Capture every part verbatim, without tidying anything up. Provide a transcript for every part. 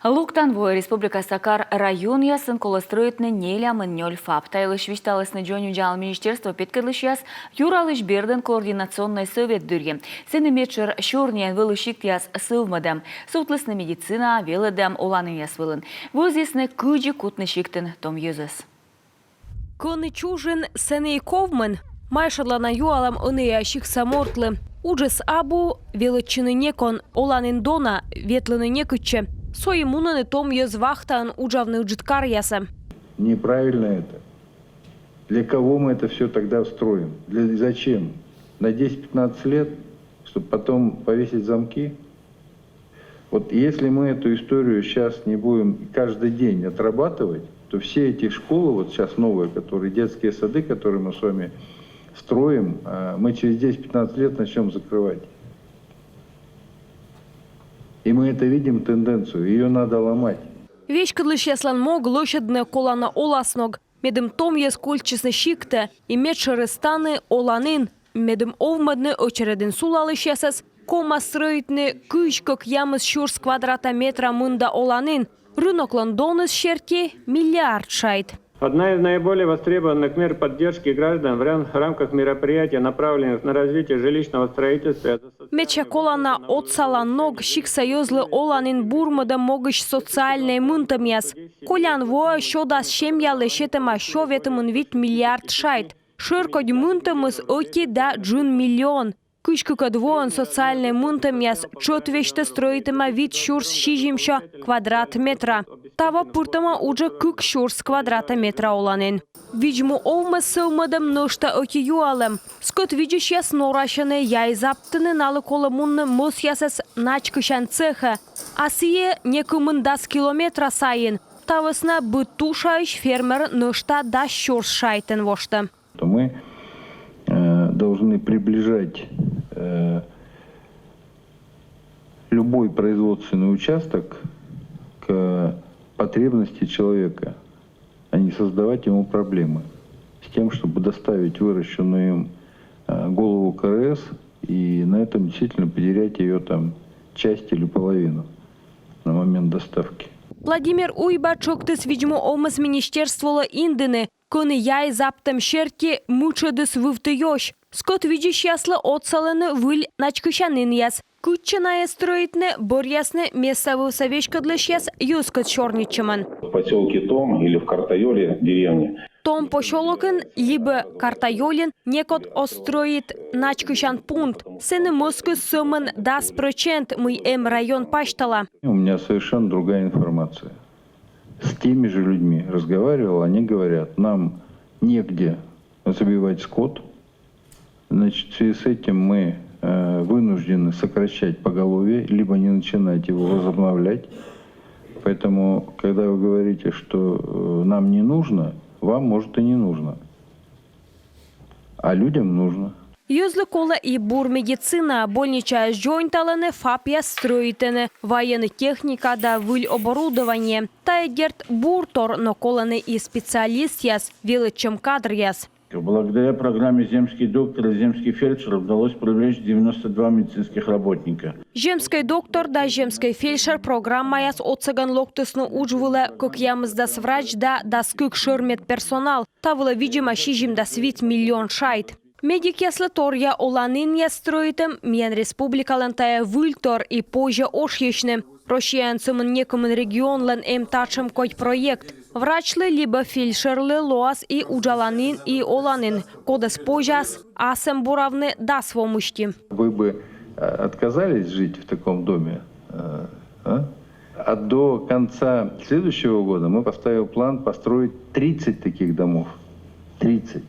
Локтан воӧ республикаса кар-районъясын колӧ стрӧитны нелямын нёль ФАП. Та йылысь висьталісны дзоньвидзалан министерство петкӧдлысьяс Юралысь бердын координационнӧй совет дырйи. Сэні медшӧр сёрниян вӧлі сиктъяс сӧвмӧдӧм. Сувтлісны медицина, велӧдӧм, оланінъяс вылын. Вӧзйисны, кыдзи кутны сиктын том йӧзӧс. Кӧні чужин, сэні и ковмин. Майшӧдлана юалӧм ӧнія сиктса мортлы. Уджыс абу, велӧдчыны некӧн, оланін дона, ветлыны некытчӧ. Со и мунӧны том йӧз вахтаӧн уджавны ыджыд каръясӧ. Неправильно это. Для кого мы это все тогда строим? Для, зачем? На десять-пятнадцать лет, чтобы потом повесить замки? Вот если мы эту историю сейчас не будем каждый день отрабатывать, то все эти школы, вот сейчас новые, которые, детские сады, которые мы с вами строим, а, мы через десять-пятнадцать лет начнем закрывать. И мы это видим, тенденцию, ее надо ломать. Веськӧдлысьяслӧн мог — лӧсьӧдны колана оласног. Медым том йӧз кольччисны сиктӧ, и медшӧрыс тані оланін. Медым овмӧдны ӧчередын сулалысьясӧс, ковмас стрӧитны кызь кӧкъямыс сюрс квадрата метра мында оланін. Рыноклӧн доныс серти миллиард шайт. Одна из наиболее востребованных мер поддержки граждан в рам-, рамках мероприятий, направленных на развитие жилищного строительства и... Медся колана отсалан ног — сиктса йӧзлы оланін бурмӧдӧм могысь социальнӧй мынтӧмъяс. Колян воӧ сё дас семьялы сетӧма сё ветымын вит миллиард шайт. Шӧркодь мынтӧмыс ӧти да джын миллион. Кызь кыкӧд воӧн социальнӧй мынтӧмъяс тшӧт весьтӧ стрӧитӧма вит сюрс сизимсё квадрат метра. Таво пыртӧма уже кык сюрс квадрат метра оланін. Видз-му овмӧс сӧвмӧдӧм нӧшта ӧти юалӧм. Скӧт видзысьяс норасьӧны яй заптыны, налы колӧ мунны мӧсъясӧс начкысян цехӧ. А сійӧ некымын дас километра сайын. Та вӧсна быд тушаысь фермер нӧшта дас сюрс шайтӧн воштӧ. То мы, э, должны приближать, э, любой производственный участок к потребности человека, а не создавать ему проблемы с тем, чтобы доставить выращенную им, э, голову К Р С и на этом действительно потерять ее там часть или половину на момент доставки. Владимир Уйба тшӧктіс видз-му овмӧс министерстволы индыны, кӧні яй заптӧм серти мытшӧдыс вывті ёсь. Скӧт видзысьяслы отсалӧны выль начкысянінъяс. Кытчӧ найӧс стрӧитны, бӧръясны места вывса веськӧдлысьяс йӧзкӧд сёрнитчӧмӧн. В поселке Том или в Картайоле деревне. Том посёлокын либӧ Картайолын некод оз стрӧит начкысян пункт. Сэні мӧскыс сӧмын дас прӧчент, мый эм район пасьтала. У меня совершенно другая информация. С теми же людьми разговаривал, они говорят: нам негде забивать скот. Значит, в связи с этим мы, э, вынуждены сокращать поголовье, либо не начинать его возобновлять. Поэтому, когда вы говорите, что, э, нам не нужно, вам, может, и не нужно. А людям нужно. Йӧзлы колӧ и бур медицина. Больничаяс дзоньталӧны, ФАПъяс стрӧитӧны, вайӧны техника да выль оборудование. Тайӧ, дерт, бур тор, но колӧны и специалистъяс, велӧдчӧм кадръяс. Благодаря программе «Земский доктор» и «Земский фельдшер» удалось привлечь девяносто два медицинских работника. «Земскӧй доктор» да «Земскӧй фельдшер» программаяс отсӧгӧн локтісны удж вылӧ кӧкъямысдас врач да дас кык шӧр медперсонал. Та вылӧ видзӧма сизимдас вит миллион шайт. Медикъяслы торъя оланінъяс стрӧитӧм миян республикалӧн тайӧ выльтор и позьӧ ошйысьны. Россияын сӧмын некымын регионлӧн эм татшӧм кодь проект. Врачлы либӧ фельдшерлы лоас и уджаланін, и оланін, кодӧс позяс асӧм буравны дас во мысти. Вы бы, э, отказались жить в таком доме? Э, а? А до конца следующего года мы поставил план построить тридцать таких домов. Тридцать.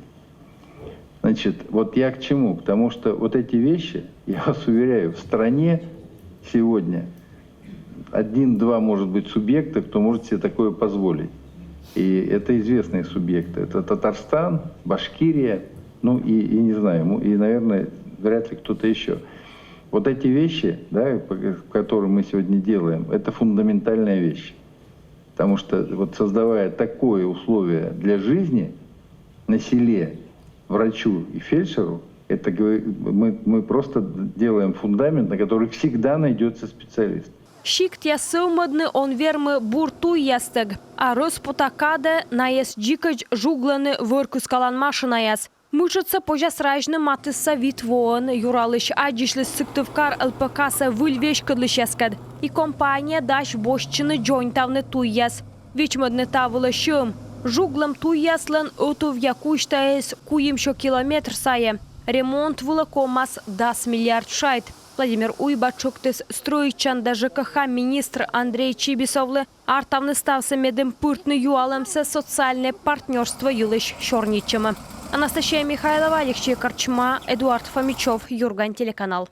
Значит, вот я к чему? К тому, что вот эти вещи, я вас уверяю, в стране сегодня один-два, может быть, субъекта, кто может себе такое позволить. И это известные субъекты. Это Татарстан, Башкирия, ну и, и не знаю, ну и, наверное, вряд ли кто-то еще. Вот эти вещи, да, по-, которые мы сегодня делаем, это фундаментальная вещь. Потому что вот создавая такое условие для жизни на селе врачу и фельдшеру, это говори-, мы, мы просто делаем фундамент, на который всегда найдется специалист. Сиктъяс сӧвмӧдны он вермы бур туйястӧг, а рӧспута кадӧ найӧс дзикӧдз жуглӧны вӧр кыскалан машинаяс. Мытшӧдсӧ позяс разьны матысса вит воӧн. Юралысь аддзысьліс Сыктывкар ЛПК-сӧ выль веськӧдлысьяскӧд. И компания дась босьтчыны дзоньтавны туйяс. Вичмӧдны та вылӧ сьӧм. Жуглӧм туйяслӧн ӧтувъя кузьтаыс куимсё километр сайӧ. Ремонт вылӧ ковмас дас миллиард шайт. Владимир Уйба тшӧктіс стрӧитчан да ЖКХ министр Андрей Чибисовлы артавны ставсӧ, медым пыртны юалӧмсӧ социальнӧй партнёрство йылысь сёрнитчӧмӧ. Анастасия Михайлова, Алексей Корчма, Эдуард Фомичев, «Юрган» телеканал.